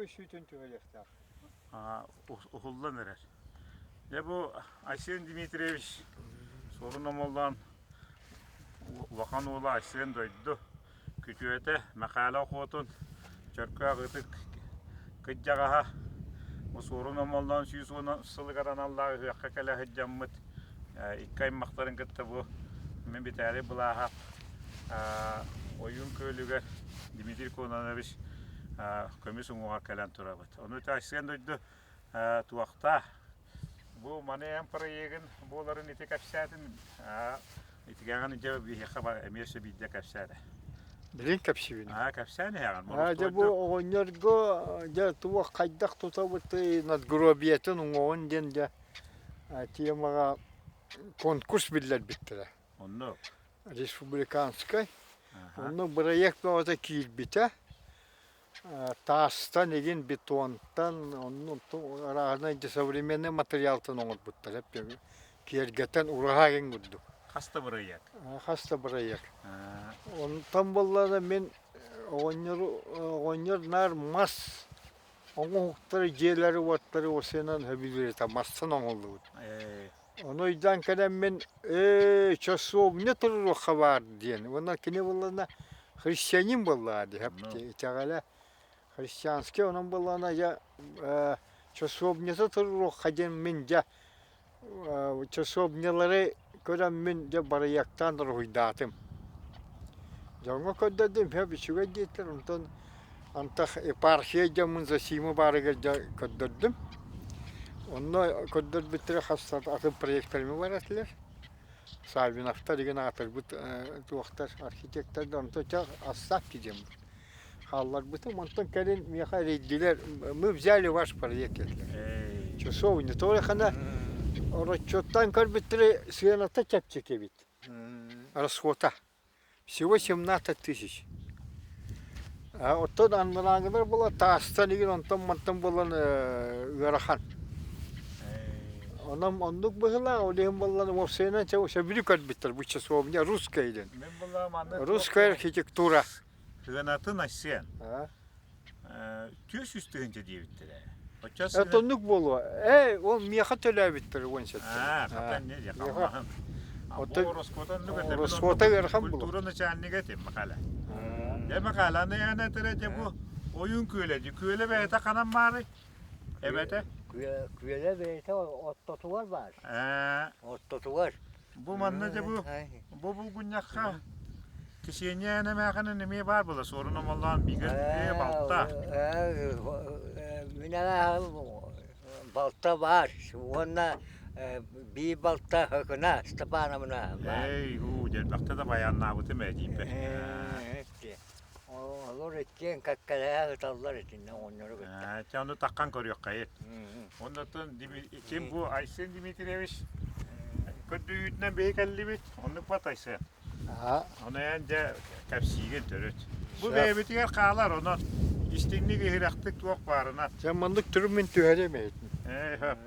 көссүүтүн түһэриэхтээх. Уһуллан эрэр. Дьэ бу Айсен Дмитриевич суорун омоллоон улахан уола Айсен дойду күтүөтэ Мэхээлэ Охуотун Чөркөөх ытык кыдьаҕаһа бу суорун омоллоон 110 сылыгар аналлаах ыһыахха кэлэ сылдьаммыт икки аймахтарын кытта бу мин Битээлий Былааһап Ойуун күөлүгэр Дмитрий Кононович көмүс уҥуоҕар кэлэн турабыт. Ону Айсен дойду туохтаа бу маны эн проегын буоларын ити кэпсээтин итигэҕин дьэ биһиэхэ эмиэ өссө биирдэ кэпсээтэ. Билин кэпсиибин. Аа кэпсээн иһэҕин. Аа дьэ бу оҕонньорго дьэ туох хайдах тутабытый надгробиетын уҥуоҕун диэн дьэ темаҕа конкурс биллэрбиттэрэ. Оннук. Республиканскай. Онно бырайыак бөҕөтө киирбитэ. Таастан игин бетонтан, онно арааһынай современный материалтан оҥорбуттар киэргэтэн ураһа игин курдук. Хас да бырайыак? Хас да бырайыак. Онтон буоллаҕына мин оҕонньор оҕонньор наар мас оҥоһуктары дьиэлэри-уоттары осенан сөбүлүүр этэ мастан оҥоһуллубут. Ону өйдөөн кэлэммин ээ часовня туруоруохха баар диэн уонна кини буоллаҕына христианин буоллаҕа дии итэҕэлэ христианский онон буоллаҕына дьэ часовнята туруоруохха диэн мин дьэ часовнялары көрөммүн дьэ барыйыактаан уруһуйдаатым. Дьоҥҥо көрдөрдүм сөп үчүгэй диэтилэр онтон антах епархия дьоммун Зосима баарыгар дьэ көрдөрдүм. Онно көрдөрбүттэрэ хас атын проектарым бар этилэр. Саввиновтар игин аатырбыт туохтар архитектордар онтон чэ оставьте диэн хаалларбытым. Онтон кэлин миэхэ эрийдилэр мы взяли ваш проект диэтилэр. Часовня то ороччуттан көрбүттэрэ сыаната чэпчэки эбит. Расхода. Всего 17 тысяч. Оттон аннарааҥҥылар буола таастан игин онтон-мантан буолан ыарахан. Онон оннук быһыылаах, ол иһин буоллан уопсайынан сөбүлүү көрбүттэр бу часовня русская диэн. Русская архитектура. Сыанатын Айсен. 400 тыһыынча диэбиттэрэ. Оччо Это оннук буолуо. Ээ, ол миэхэ төлөөбүттэр уон сэттэ. Аа, хатан не дьэ халлаһын. Оттон Ороскуота оннук этэ. Ороскуота ыарахан буолуо. Культура начальнига этим Махала. Дьэ Махала, аны эн этэрэ дьэ бу ойуун күөлэ дии. Күөлэ бэйэтэ ханан баарый? Эбэтэ? Күөлэ бэйэтэ ортотугар баар. Ээ. Ортотугар. Бу манна дьэ бу бу булгунньахха Кисиэнньэ эн эмээхинин эмиэ баар буола суорун омоллоон бигэ балта. Мин эмээхин балта баар уонна биир балта Хыкына Степановна баар. Эй, уу, дьэлбэхтэ да байааннаабытым ээ дииппэ. Олор иккиэн кэккэлэһэ ыталлар итиннэ оҕонньору кытта. Чэ, ону таххан көрүөххэйит. Оннотон ким бу Айсен Дмитриевич көрдүүтүнэн биһи кэллибит. Оннук бат Айсен. Ону эн дьэ кэпсиигин төрүт. Бу бэйэбитигэр хаалар, онон истиҥник иһирэхтик туох баарынан. Дьэ маннык түрүммүн түһэриэм эһитин. Ээ, хөп.